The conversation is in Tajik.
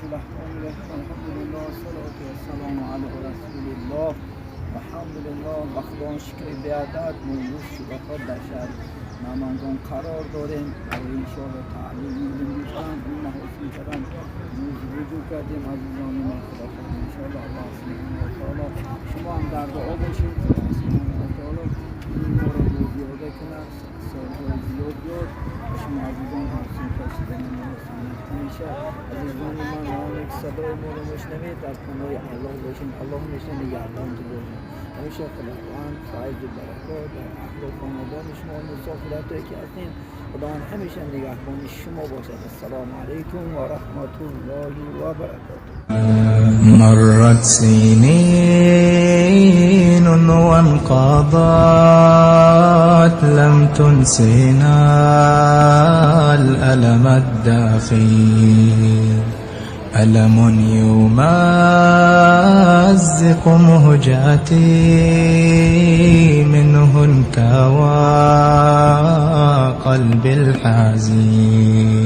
الرحمن الرحیم. الحمدلله، الصلاة والسلام على رسول الله. الحمدلله، ба Худо шукри беадад. Мо имрӯз шубахот дар шаҳри Намангон қарор дорем барои иншоалло таълим илм гирифтан. Ин маҳосил кардан имрӯз руҷӯъ кардем. Азизони ман, Худо хоҳад, иншоалло Аллоҳ субҳанаҳу ва таоло, шумо ҳам дар дуо бошед. Худо субҳанаҳу ва таоло ин моро зиёда кунад, солҳои зиёд зиёд ба шумо азизон ҳосил кашидани ҳамеша. Азизони ман, оне ки садои моро мешунавед, дар паноҳи Аллоҳ бошед. Аллоҳ ҳамеша нигаҳбонтон бошад. Ҳамеша Худованд файзу баракот дар аҳлу хонадони шумо, мусофиратое ки ҳастем, Худованд ҳамеша нигаҳбони шумо бошад. Ассалому алайкум ва раҳматуллоҳи ва баракотуҳ. مرت سنين وانقضت، لم تنسنا الألم الدخيل، ألم يمزق مهجتي، منه انكوى قلبي الحزين.